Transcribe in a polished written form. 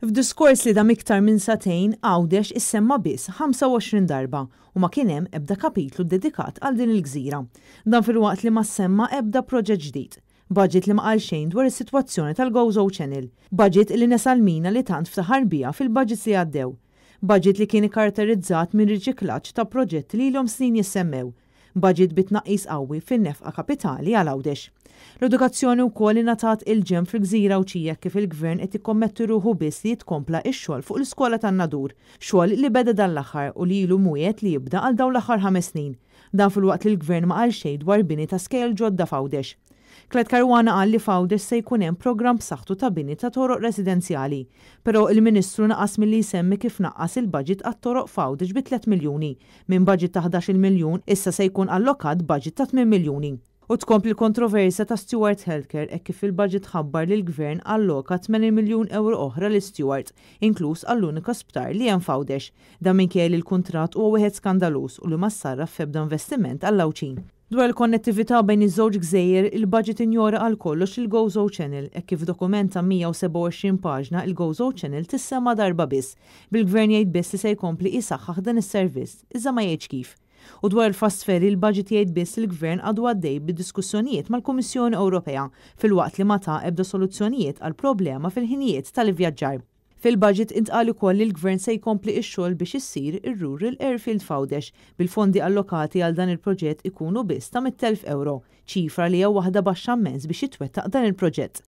F'diskors li dam iktar minn sagħtejn, Għawdex issemma biss 25 darba u ma kien hemm ebda kapitlu ddedikat għal din il-gżira. Dan filwaqt li ma ssemma ebda proġett ġdid. Budget li ma qal xejn dwar is-sitwazzjoni tal-Gozo Channel. Budget li nesa l-mina li tant ftaħar biha fil-budgets li għaddew. Budget li kien ikkaratterizzat minn riċiklaġġ ta' proġetti li ilhom snin jissemmew. Budget bi tnaqqis qawwi fin-nefqa kapitali għal Għawdex. L-edukazzjoni wkoll ingħatat il-ġenb fil-gżira Għawdxija kif il-Gvern qed jikkommetti ruħu biss li jitkompla x-xogħol fuq l-iskola tan-Nadur, xogħol li beda dan l-aħħar u li ilu mwiegħed li jibda għal dawn l-aħħar ħames snin. Dan filwaqt li l-Gvern ma qal xejn dwar bini ta' skejjel ġodda f'Għawdex. Clyde Caruana qal li f'Għawdex se jkun hemm programm b'saħħtu ta' bini ta' toroq residenzjali. Però il-Ministru naqas milli jsemmi kif naqqas il-budget għat-toroq f'Għawdex bi tliet miljuni. Minn budget ta' 11-il miljun issa se jkun allokat budget ta' 8 miljuni. U tkompli l-kontroversja ta' Steward Healthcare hekk kif il-budget ħabbar li l-Gvern alloka 80 miljun ewro oħra lil Steward, inkluż għall-unika sptar li hemm f'Għawdex. Dan minkejja li l-kuntratt huwa wieħed skandaluż u li ma ssarraf f'ebda investiment għall-Għawdxin. Dwar il-konnettività bejn iż-żewġ gżejjer, il-budget injora għal kollox il-Gozo Channel, hekk kif f'dokument ta' 127 paġna il-Gozo Channel tissemma darba biss, bil-Gvern jgħid biss li se jkompli isaħħaħ dan is-servizz, iżda ma jgħidx kif. U dwar il-fast ferry, il-budget jgħid biss li l-Gvern għadu għaddej bid-diskussjonijiet mal-Kummissjoni Ewropea, filwaqt li ma ta ebda soluzzjonijiet għall-problema fil-ħinijiet tal-ivvjaġġar. Fil-budget intqal ukoll li l-Gvern se jkompli x-xogħol biex issir ir-Rural Airfield f'Għawdex, bil-fondi allokati għal dan il-proġett ikunu biss ta' €100,000, ċifra li hija waħda baxxa mmens biex jitwettaq dan il-proġett.